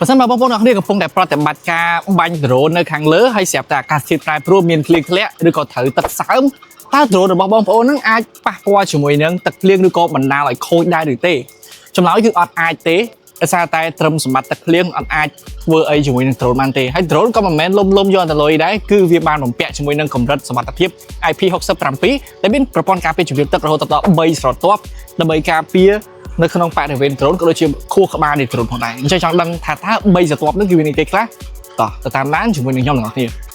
បើសិនបើបងប្អូនអរគ្នាកំពុងតែប្រតិបត្តិការបាញ់ដ្រូននៅខាងលើហើយស្រាប់តែអាកាសធាតុប្រែប្រួលមានភ្លៀងធ្លាក់ឬក៏ត្រូវទឹកសើមតើដ្រូនរបស់បងប្អូននឹងអាចប៉ះពាល់ជាមួយនឹងទឹកភ្លៀងឬក៏បណ្ដាលឲ្យខូចដែរឬទេចម្លើយគឺអត់អាចទេដោយសារតែត្រឹមសម្បត្តិទឹកភ្លៀងអត់អាចធ្វើអីជាមួយនឹងដ្រូនបានទេហើយដ្រូនក៏មិនមែនលំលំយកតែលុយដែរគឺវាបានបំពាក់ជាមួយនឹងកម្រិតសមត្ថភាព IP67 ដែលមានប្រព័ន្ធការពារជំរាបទឹករហូតដល់3ស្រទាប់ដើម្បីការពារ នៅក្នុងបរិវេណដ្រូនក៏ដូចជាខួរក្បាលនៃដ្រូនផងដែរអញ្ចឹងចង់ដឹងថាតើ3ស្រទាប់នេះគឺមានអីគេខ្លះតោះទៅតាមដានជាមួយនឹងខ្ញុំទាំងអស់គ្នា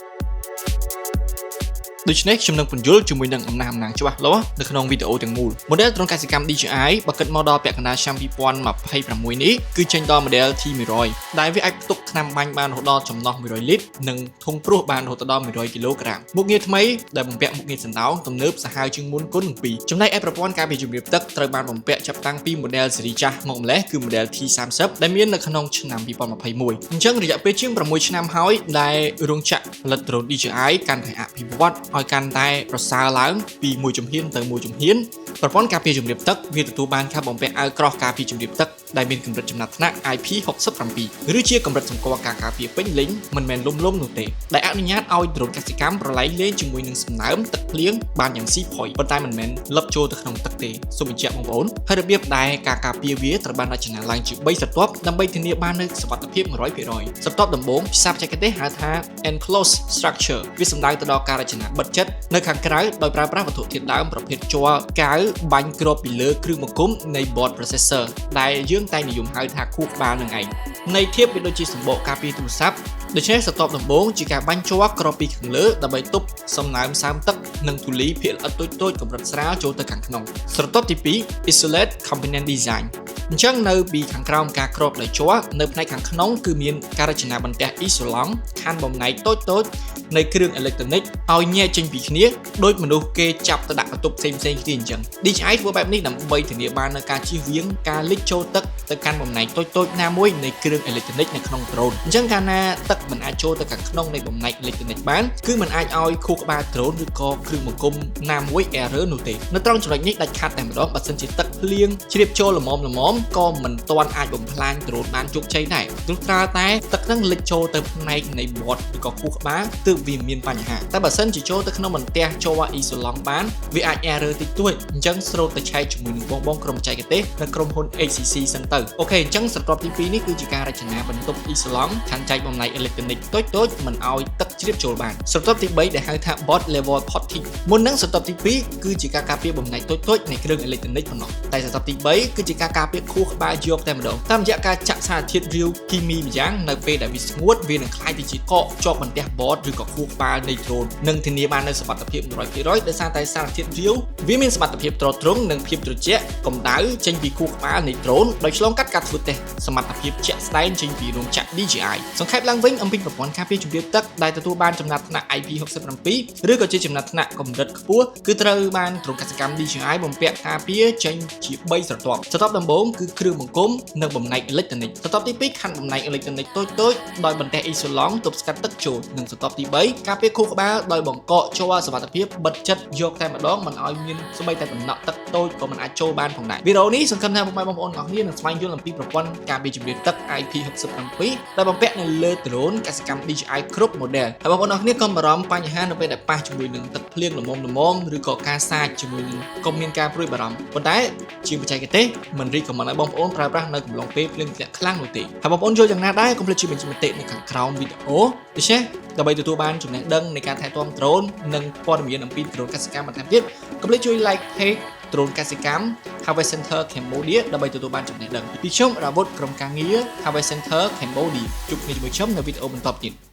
ដូច្នេះខ្ញុំនឹងពន្យល់ជាមួយនឹងអំណះអំណាងច្បាស់លាស់នៅក្នុងវីដេអូទាំងមូល model ដ្រូនកសិកម្ម DJI បើគិតមកដល់ពាក់កណ្ដាលឆ្នាំ2026នេះគឺចេញដល់ model T100 ដែលវាអាចផ្ទុកថ្នាំបាញ់បានរហូតដល់ចំណុះ100លីត្រនិងធុងព្រួសបានរហូតដល់100គីឡូក្រាមមុខងារថ្មីដែលបំពាក់មុខងារសណ្ដោងទំនើបសាហាវជាងមុនគុណនឹង2ចំណែកឯប្រព័ន្ធការពារជំរាបទឹកត្រូវបានបំពាក់ចាប់តាំងពី model ស៊េរីចាស់មកម្លេះគឺ model T30 ដែលមាននៅក្នុងឆ្នាំ2021អញ្ចឹងរយៈពេលជាង6ឆ្នាំហើយដែលរោងចក្រផលិត drone DJI កាន់តែអភិវឌ្ឍឲ្យកាន់តែប្រសើរឡើងពីមួយជំហានទៅមួយជំហានប្រព័ន្ធការពារជំរាបទឹកវាទទួលបានការបំពាក់អាវក្រោះការពារជំរាបទឹកដែលមានកម្រិតចំណាត់ថ្នាក់ IP67 ឬជាកម្រិតសម្គាល់ការការពារពេញលេញមិនមែនលំលំនោះទេដែលអនុញ្ញាតឲ្យដ្រូនកសិកម្មប្រឡែងលេងជាមួយនឹងសំណើមទឹកភ្លៀងបានយ៉ាងស៊ីផុយប៉ុន្តែមិនមែនលឹបចូលទៅក្នុងទឹកទេសូមបញ្ជាក់បងប្អូនហើយរបៀបដែលការការពារវាត្រូវបានរចនាឡើងជា3ស្រទាប់ដើម្បីធានាបាននូវសុវត្ថិភាព100%ស្រទាប់ដំបូងភាសាបច្ចេកទេសហៅថា enclosed structure វាសំដៅទៅដល់ការរចនាបិទជិតនៅខាងក្រៅដោយប្រើប្រាស់វត្ថុធាតុដើមប្រភេទជ័រកាវបាញ់គ្របពីលើគ្រឿងបង្គុំនៃ board processor ដែលយើងតែងនិយមហៅថាខួរក្បាលនឹងឯងនៃធៀបវាដូចជាសម្បកការពារទូរស័ព្ទដូច្នេះស្រទាប់ដំបូងជាការបាញ់ជ័រគ្របពីខាងលើដើម្បីទប់សំណើមសើមទឹកនិងធូលីភាគល្អិតតូចៗកម្រិតស្រាលចូលទៅខាងក្នុងស្រទាប់ទី2 isolate component design អញ្ចឹងនៅពីខាងក្រោមការគ្របដោយជ័រនៅផ្នែកខាងក្នុងគឺមានការរចនាបន្ទះអ៊ីសូឡង់ខណ្ឌបំណែកតូចៗនៃគ្រឿងអេឡិចត្រូនិកឲ្យញែកចេញពីគ្នាដោយមនុស្សគេចាប់ទៅដាក់បន្ទប់ផ្សេងៗគ្នាអញ្ចឹង DJI ធ្វើបែបនេះដើម្បីធានាបាននូវការជៀសវាងការលិចចូលទឹកទៅកាន់បំណែកតូចៗណាមួយនៃគ្រឿងអេឡិចត្រូនិកនៅក្នុង drone អញ្ចឹងកាលណាទឹកមិនអាចចូលទៅខាងក្នុងនៃបំណែកអេឡិចត្រូនិកបានគឺមិនអាចឲ្យខួរក្បាល drone ឬក៏គ្រឿងបង្គុំណាមួយ error នោះទេនៅត្រង់ចំណុចនេះដាច់ខាតតែម្ដងបើសិនជាទឹកភ្លៀងជ្រាបចូលល្មមល្មមក៏មិនទាន់អាចបំផ្លាញ drone បានជោគជ័យដែរទោះត្រាតែទឹកហ្នឹងលិចចូលទៅផ្នែកនៃ board ឬក៏ខួរក្បាលទើបវាមានបញ្ហាតែបើសិនជាចូលទៅក្នុងបន្ទះជ័រអ៊ីសូឡង់បានវាអាច error តិចតួចអញ្ចឹងស្រូតទៅឆែកជាមួយនឹងបងបងក្រុមបច្ចេកទេសនៅក្រុមហ៊ុន HCC សិនទៅOK អញ្ចឹងស្រទាប់ទី2នេះគឺជាការរចនាបន្ទប់អ៊ីសូឡង់ខណ្ឌចែកបំណែកអេឡិចត្រូនិកតូចៗមិនឲ្យទឹកជ្រាបចូលបានស្រទាប់ទី3ដែលហៅថា board level potting មុននឹងស្រទាប់ទី2គឺជាការការពារបំណែកតូចៗនៃគ្រឿងអេឡិចត្រូនិកប៉ុណ្ណោះតែស្រទាប់ទី3គឺជាការការពារខួរក្បាលយកតែម្ដងតាមរយៈការចាក់សារធាតុរាវគីមីម្យ៉ាងនៅពេលដែលវាស្ងួតវានឹងក្លាយទៅជាកកជាប់បន្ទះ board ឬក៏ខួរក្បាលនៃ drone និងធានាបាននូវសុវត្ថិភាព100%ដោយសារតែសារធាតុរាវវាមានសមត្ថភាពទ្រទ្រង់និងភាពត្រជាក់កម្ដៅចេញពីខួរក្បាលនៃ drone ដោយឆ្លងកាត់ការធ្វើតេស្តសមត្ថភាពជាក់ស្ដែងចេញពីរោងចក្រ DJI សង្ខេបឡើងវិញអំពីប្រព័ន្ធការពារជំរាបទឹកដែលទទួលបានចំណាត់ថ្នាក់ IP67 ឬក៏ជាចំណាត់ថ្នាក់កម្រិតខ្ពស់គឺត្រូវបានទ្រង់កសិកម្ម DJI បំពាក់ការពារចេញជា3ស្រទាប់ស្រទាប់ដំបូងគឺគ្រឿងបង្គុំនិងបំណែកអេឡិចត្រូនិកស្រទាប់ទី2ខណ្ឌបំណែកអេឡិចត្រូនិកតូចៗដោយបន្ទះអ៊ីសូឡង់ទប់ស្កាត់ទឹកចូលនិងស្រទាប់ទី3ការពារខួរក្បាលដោយបង្កកជ័រសុវត្ថិភាពបិទចិត្តយកតែម្ដងមិនឲ្យមានសូម្បីតែតំណក់ទឹកតូចក៏មិនអាចចូលបានផងដែរវីដេអូនេះសង្ឃឹមថាពុកម៉ែបងប្អូនទាំងអស់គ្នានឹងស្វែងយល់អំពីប្រព័ន្ធការពារជំរាបទឹក IP67 ដែលបំពាក់នៅលើ drone កសិកម្ម DJI គ្រប់ model ហើយបងប្អូនទាំងអស់គ្នាកុំបារម្ភបញ្ហានៅពេលដែលប៉ះជាមួយនឹងទឹកភ្លៀងល្មមល្មមឬក៏ការសាចជាមួយនឹងកុំមានការព្រួយបារម្ភប៉ុន្តែជាបច្ចេកទេសមិន recommend ឲ្យបងប្អូនប្រើប្រាស់នៅកំឡុងពេលភ្លៀងធ្លាក់ខ្លាំងនោះទេហើយបងប្អូនយល់យ៉ាងណាដែរកុំភ្លេចជួយបញ្ចេញមតិនៅខាងក្រោមវីដេអូដូច្នេះដើម្បីទទួលបានចំណេះដឹងនៃការថែទាំដ្រូននិងព័ត៌មានអំពីដ្រូនកសិកម្មបន្ថែមទៀតកុំភ្លេចជួយ like page ដ្រូនកសិកម្ម Harvest Center Cambodia ដើម្បីទទួលបានចំណេះដឹងពីខ្ញុំរាវុធក្រុមការងារ Harvest Center Cambodia ជួបគ្នាជាមួយខ្ញុំនៅវីដេអូបន្តទៀត។